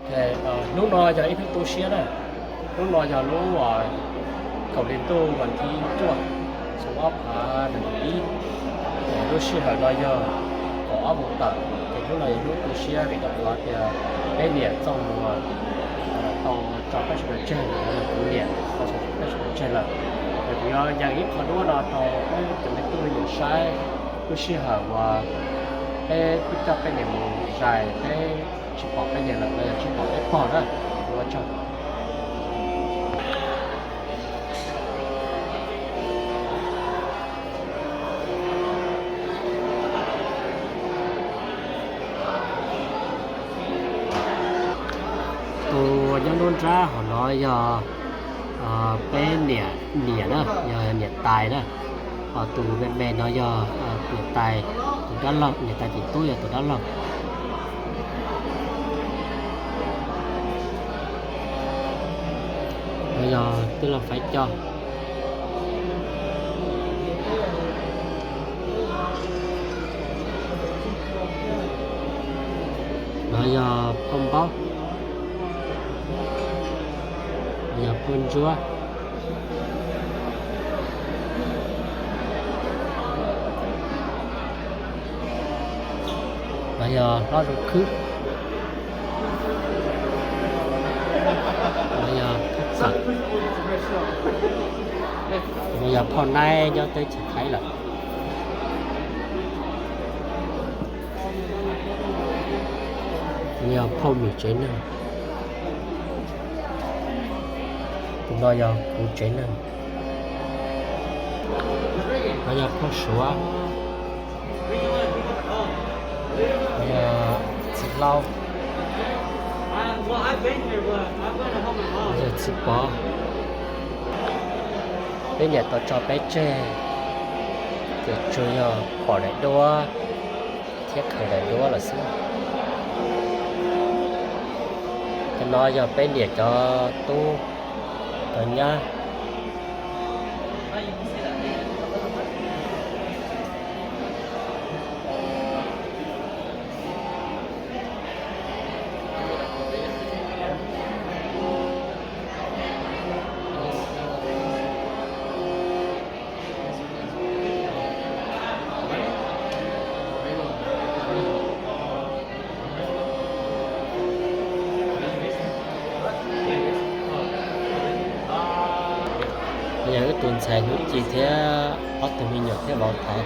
Hnub no yog ib hnub tu siab na. Hnub no yog lub kaum hli ntuj vas thib cuaj, xyoo ob phav nees nkaum ib. Lub sij hawm no yog kaum ob moos tawm, ces hnub no yog hnub tu siab vim rau qhov tias peb niam Txooj Muas tau tso peb sawv daws tseg lawm, kuv niam tau tso peb sawv daws tseg lawm. Ces kuv yuav nyeem ib qho duab no rau peb cov me tub me nyuam saib. Lub sij hawm uas peb twb coj peb niam mus zais, peb tsis pom peb niam lawm los yog tsis pom peb pog na, ua tsaug. Tus nyob nruab nrab hauv no yog peb niam, niam na, yog niam tais na. Ho tus me me no yog niam tais tus dab laug, niam tais tus tub yog tus dab laug. No yog tij laug Faiv Coj. No yog Phauj Npaub. No yog Phauj Ntsuab. No yog Hlob Zoo Khwb. No yog Phauj Txawm. No yog Phauj Naib nyob teb chaws Thaib lawm. No yog Phauj Mim tsev neeg. Tus no yog kuv tsev neeg. No yog Phauj Suav. No yog Txiv Hlau. No yog Txiv Pov. Peb niam tau tso peb tseg, ces tsuas yog pom daim duab thiab khaws daim duab lawm xwb. Cov no yog peb niam cov tub cov nyab. Yog wb tus ntxhais Hnuv Ci thiab ob tug me nyuam thiab vauv thov.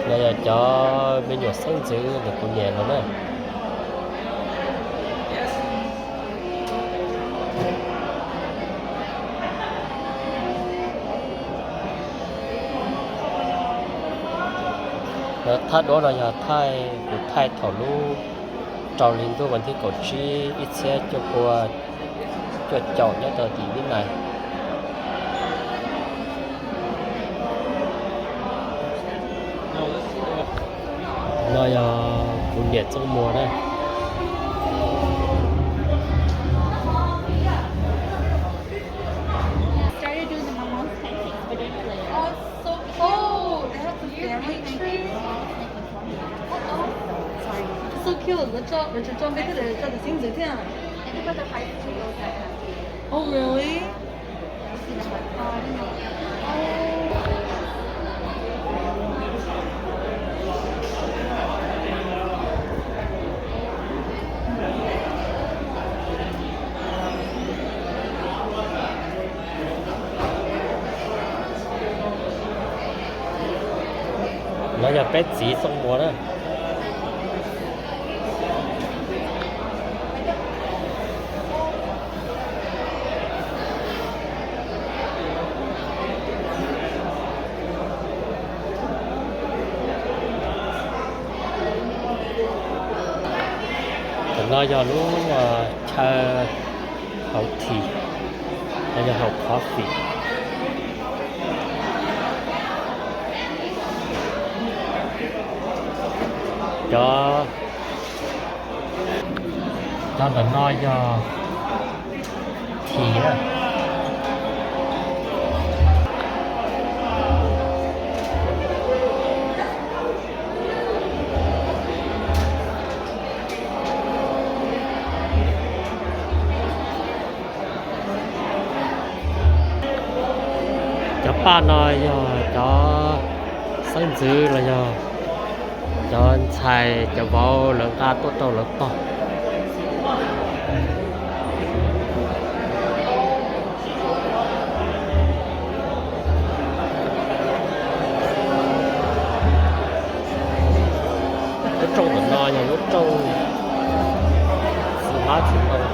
No yog cov me nyuam xeeb ntxwv ntawm kuv niam no na. Lawv thaij duab no yog thaij, kuv thaij thaum lub rau hli ntuj vas thib kaum tsib ib txhiab cuaj pua cuaj caum nyob rau tim Vib Nais. No yog kuv niam Txooj Muas na. Started doing the mom's pancakes, but didn't play. Oh, it's so cute. Oh, they have the family pictures. Sorry. It's so cute. Lawv tso, lawv tseem tso npe thiab lawv tso tus xeeb ntxwv thiab. I think about the five years ago that happened. Oh, really? No yog peb txiv Txooj Muas na. Tam no yog lub chaw haus tea, no yog haus coffee. Cov, cov ntawm no yog thim na. Cov paj no yog cov xeeb ntxwv los yog cov ntxhais cov vauv lawv nqa tuaj rau lawv pog. Lub rooj ntawm no yog lub rooj txiv hmab txiv ntoo.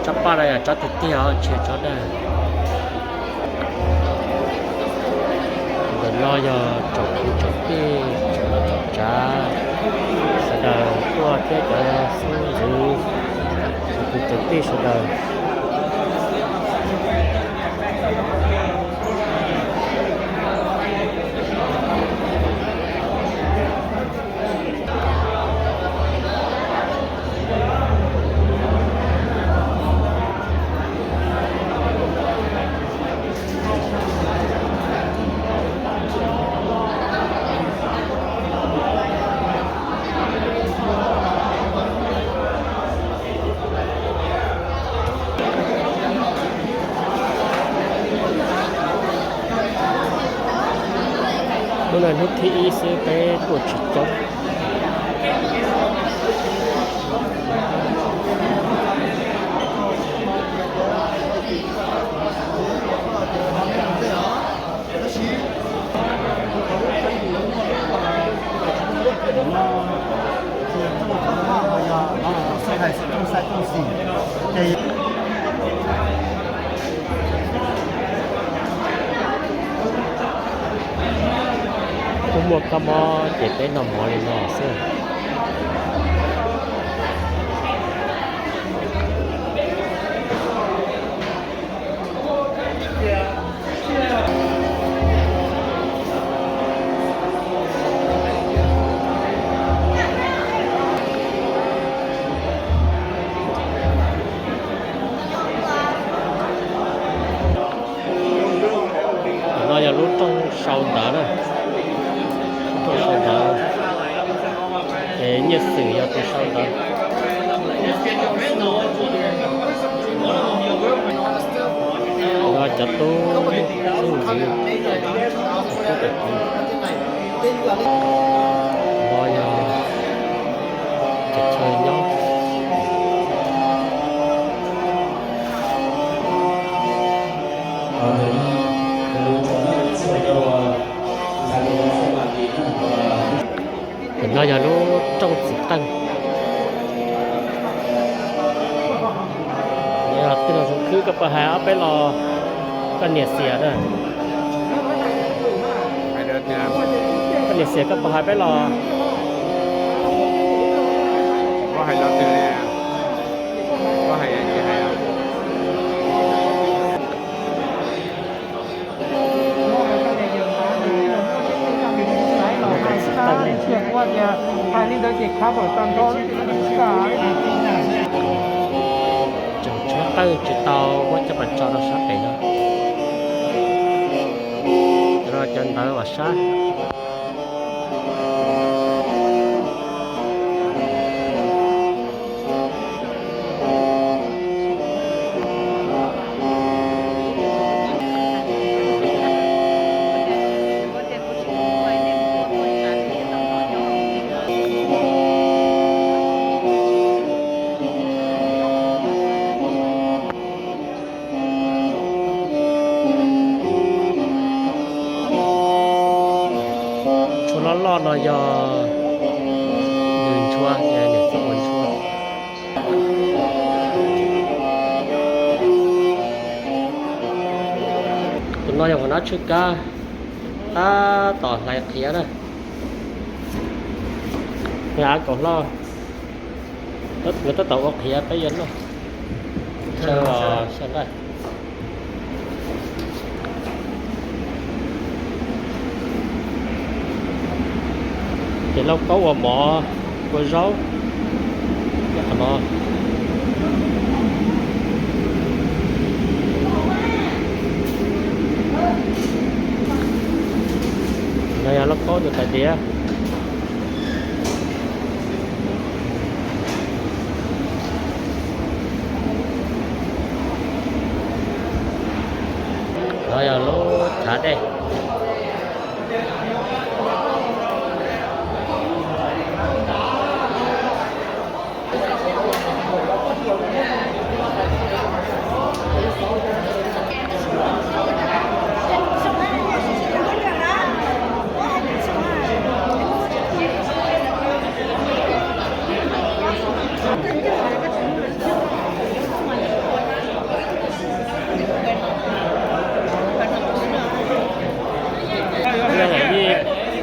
Tsob paj no yog tsob tiag tiag os, tsis yog tsob dag. Ntawm no yog tsoom kwv tsoom tij, tsoom niam tsoom tsav sawv daws tuaj thiab cov xeeb ntxwv, tsoom kwv tsoom tij sawv daws. Hnub no hnub thib ib xwb peb tuaj tsis coob. Kuj muaj kab mob ces peb noj mov li no xwb. Ntawm no yog lub rooj sau ntawv na, lub rooj sau ntawv, es Nyiaj Xwm yog tus sau ntawv. Yog cov tub xeeb ntxwv, cov tub cov kiv, no yog cov chaw nyob. Ntawm no yog lub rooj txiv qeej. Yog tij laug Zoov Khwb, koj puas hais ob peb los, koj niam xiam na? Koj niam xiam koj puas hais peb los? Tseem tshuav qeej tsis tau muab coj pais tso rau sab pem no. Cov no cov ntawv uas sab. Tshuaj loj loj no yog nws ntshuab, niam txiv ua ntshuab. Tus Yog hauv no tsw kab, tab tom hlais qhiav na. Av kaum hlo, nkawd tab tom ua qhiav peb yuav noj. Xyaw nqaij. Ces lauj kaub ua mov ua zaub. Qhov no, no yog lauj kaub tus tais diav. Qhov no yog lub chav dej.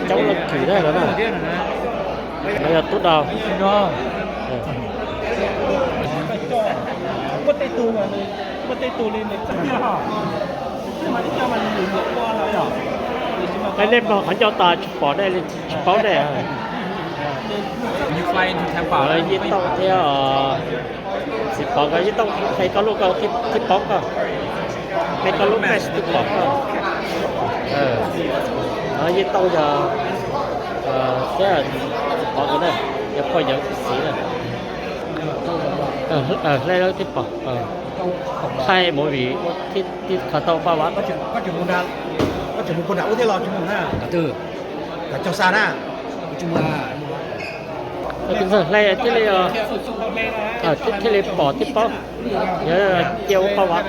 Coob leej kws na no na. No yog tub rog. Nej mloog qhov ncauj tas tsis pom nej li, tsis paub nej. Yeej Tooj thiab Txiv Pov nkawd, Yeej Tooj qhia koj lub, koj thiaj paub koj, qhia koj lub peb thiaj pom koj. Yeej Tooj yog thiab Txiv Pov nkawd na, yog pog yawg txiv na. Hle thiaj pom, thaij movie thiaj kho tau Paj Vav. Koj tseem mus puag nram ub thiab los tsis mus na? Tom twg? Tom Caug Xa na. Hle thiaj li, thiaj li pom thiaj paub. Yog cia ua Paj Vav,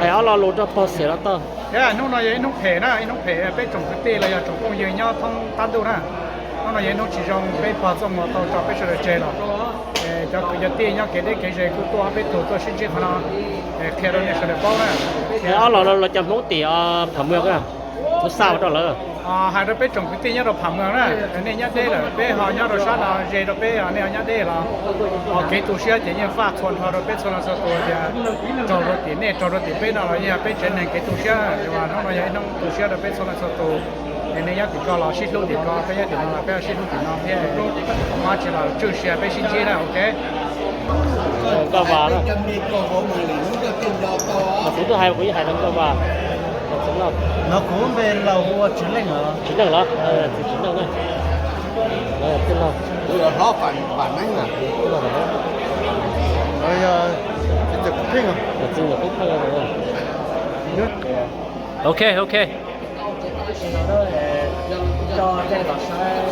hais ob lo lus rau pog xiam los tau. Hnub no yog ib hnub phem na, ib hnub phem peb tsoom kwv tij los yog tsoom phooj ywg nyob thoob qab ntuj na. Hnub no yog ib hnub tsis zoo, peb pog Txoj Muas tau tso peb sawv daws tseg los. Cov kwv cov tij nyob kev deb kev ze kuj tuaj ob peb tug tuaj sib ntsib qhov no, qhia rau nej sawv daws paub na. Ob lo lus los cov Hmoob tim Pham Muas, kuv xa ua rau lawv. Hais rau peb tsoom kwv tij nyob rau Pham Muas na, nej nyob deb lawm peb ho nyob rau sab no ze rau peb, nej ho nyob deb los, kev tu siab ces yeej faj txhua nrho rau peb txhua leej txhua tus tias raug rau tim nej raug rau tim peb no los yeej yog peb tsev neeg kev tu siab. Hnub no yog ib hnub tu siab rau peb txhua leej txhua tus. Es nej nyob tim ko los sib hlub tim ko, peb nyob tim no los peb sib hlub tim no thiab. Muaj dab tsi los tswj sia peb sib ntsib na, ok. Nkauj Vas na. Mas kuv twb hais, kuv yeej hais rau Nkauj Vas. No kuv npe laus hu ua Tsis Leej os. Tsis Leej los? Tsis Leej na. Tij laug. Kuv yog hlob Vam Neeb na. Yog txiv ntxawm Kub Pheej. Txiv ntxawm Kub Pheej. Ok, ok. Tso nej los saib.